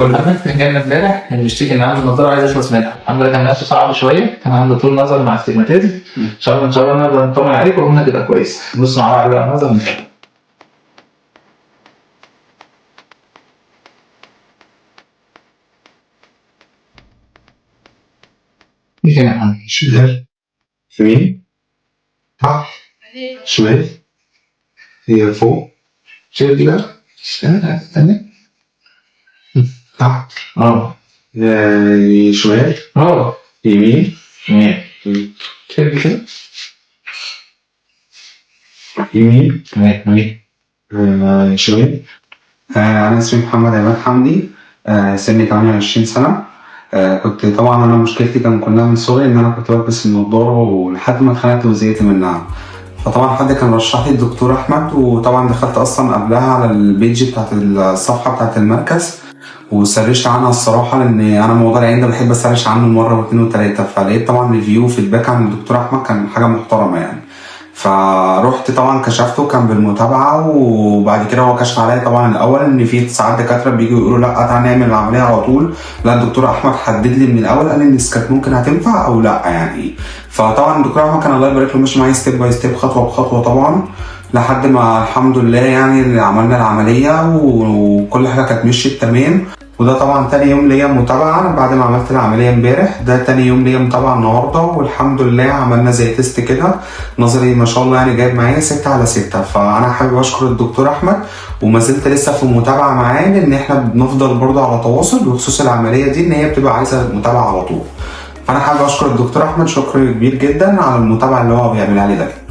محمد كان جاي امبارح، كان بيشتكي ان عنده نظاره عايز يخلص منها. الحمد لله كان نفسه صعب شويه، كان عنده طول نظر مع astigmatism. ان شاء الله نقدر نطمن عليك وامورنا تبقى كويس. بص مع بعض بقى النظر. ايه يا محمد؟ شمال، يمين، تحت، شمال، هي فوق. شايف دي بقى؟ استنى استنى. تحت. اه. شمال. اه. يمين. تمام. شايف دي كده؟ يمين. تمام تمام. شمال. أنا اسمي محمد عماد حمدي، سني 28 سنة. كنت طبعا أنا مشكلتي كان كلها من صغري إن أنا كنت بلبس النضارة ولحد ما اتخنقت وزهقت منها. فطبعا حد كان رشح لي الدكتور أحمد، وطبعا دخلت أصلا قبلها على ال page بتاعت الصفحة بتاعت المركز وسرشت عنها الصراحة، لأن أنا موضوع العين ده بحب أسرش عنه مرة واتنين وتلاتة. فلقيت طبعا review feedback عن الدكتور أحمد كان حاجة محترمة يعني. فروحت طبعا كشفته، كان بالمتابعة، وبعد كده هو كشف عليا طبعا الأول إن في ساعات دكاترة بيجوا يقولوا لا تعالى نعمل العملية على طول، لا الدكتور أحمد حدد لي من الأول، قال لي إن كانت ممكن هتنفع أو لا يعني. فطبعا الدكتور أحمد كان الله يبارك له ماشي معايا step by step، خطوة بخطوة طبعا، لحد ما الحمد لله يعني اللي عملنا العملية وكل حاجة كانت مشيت تمام. وده طبعا تاني يوم ليا متابعة بعد ما عملت العملية امبارح، ده تاني يوم ليا متابعة النهاردة، والحمد لله عملنا زي test كده نظري ما شاء الله يعني جايب معايا 6/6. فأنا حابب أشكر الدكتور أحمد، وما زلت لسه في متابعة معاه، لأن إحنا بنفضل برضه على تواصل بخصوص العملية دي، إن هي بتبقى عايزة متابعة على طول. فأنا حابب أشكر الدكتور أحمد شكر كبير جدا على المتابعة اللي هو بيعملها لي ده.